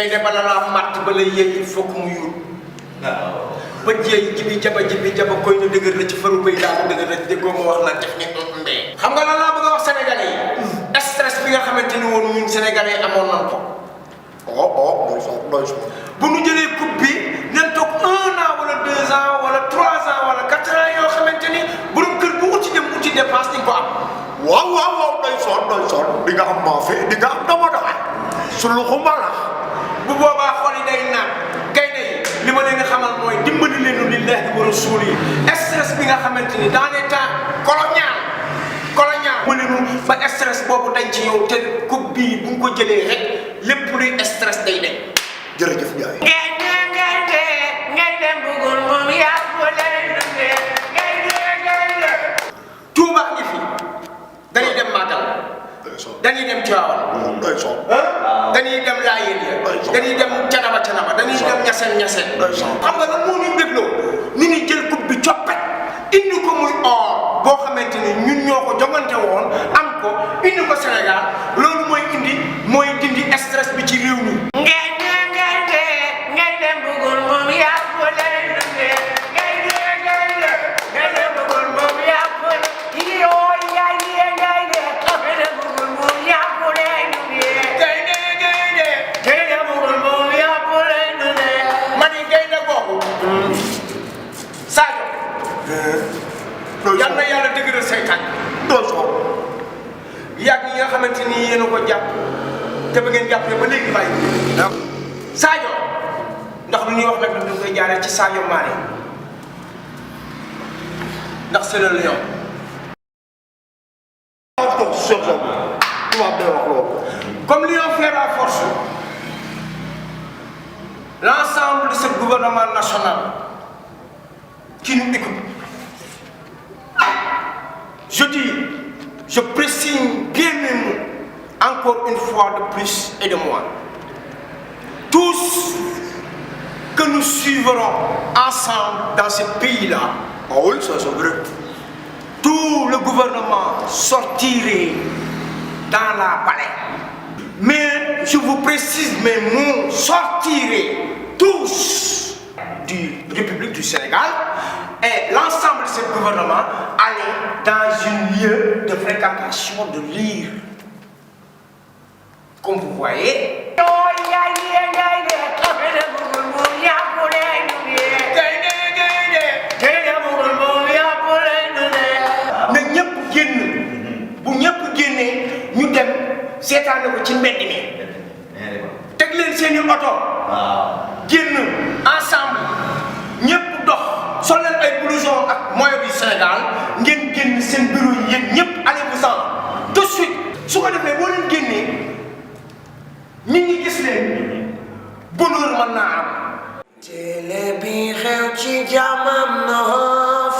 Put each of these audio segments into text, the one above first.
gaynde bala laa matt ba lay yëy il faut que mu yuut ba jéey jibi jaba koy na dëgër la ci faru bay daa ko dëgër la ci déggoo ma wax la def ni mbee xam nga lan laa bëgg a wax sénégalais yi stress bi nga xamante ni woon ñun sénégalais yi amoon nan ko doy bu nu jëlee coupe bi nen toog 1 an wala 2 ans wala 3 ans wala 4 ans yoo xamante ni borom kër bu uti dem uti dépense di ko am waaw doy soon di nga am maafe di nga am dama su lu xumba la bu boobaa xool yi day naan gaynde yi li ma leen di xamal mooy dimbali leen lillahi wa rasul yi stress bi nga xamante ni dans les temps colonial mu ne ba stress boobu dañ ci yow te coupe bii bu nga ko jëlee rek lépp luy stress day dañ jërëjëf Ndiaye ngay bugul moom yaa ko lay Touba ngi fi dañuy dem Magal dañuy dem Tivaouane dañuy dem Laayeen ya dañuy dem Canaba dañuy dem Ñaseen xam nga lan moo ñu bégloo ni ñu jël coupe bi coppet indi ko muy or boo xamante ni ñun ñoo ko jongante woon am ko indi ko Sénégal loolu mooy dindi stress bi ci réew mi ngay dem bugul moom yaa ko lay yal na yàlla dëgëral say tànk doon soo yàgg yi nga xamante ni yéen a ko jàpp te ba ngeen jàppale ba léegi bàyyi Sadio ndax lu ñuy wax nag dañ koy jaaree ci Sadio Mané ndax c'est le lion. Comme lion fait la force, l'ensemble de ce gouvernement national qui nous écoute. Je dis, je précise bien même encore une fois de plus et de moins. Tous que nous suivrons ensemble dans ce pays-là, ah oui, ça c'est vrai. Tout le gouvernement sortirait dans la palais. Mais je vous précise, mes mots sortiraient tous du République du Sénégal et l'ensemble de ce gouvernement allait dans un lieu de fréquentation de lire. Comme vous voyez, seetaane ko ci mbedd mi teg leen seen i oto génn ensemble ñëpp dox sol leen ay blouson ak maillot du Sénégal ngeen génn seen bureau yi yéen ñëpp allez-vous-en tout de suite su ko defee boo leen génnee nit ñi gis leen bonheur mën naa am. télé bi xew ci jamono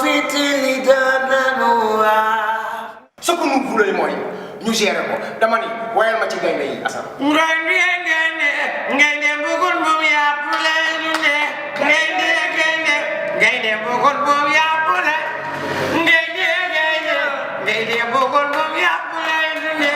fitili danañu waa. ce que nous voulons mooy ñu gérer ko dama ni woyal ma ci gaynde yi Assane. gaynde bugul moom yàpp lay dunde gaynde bugul moom yàpp lay gaynde bugul moom yàpp lay dunde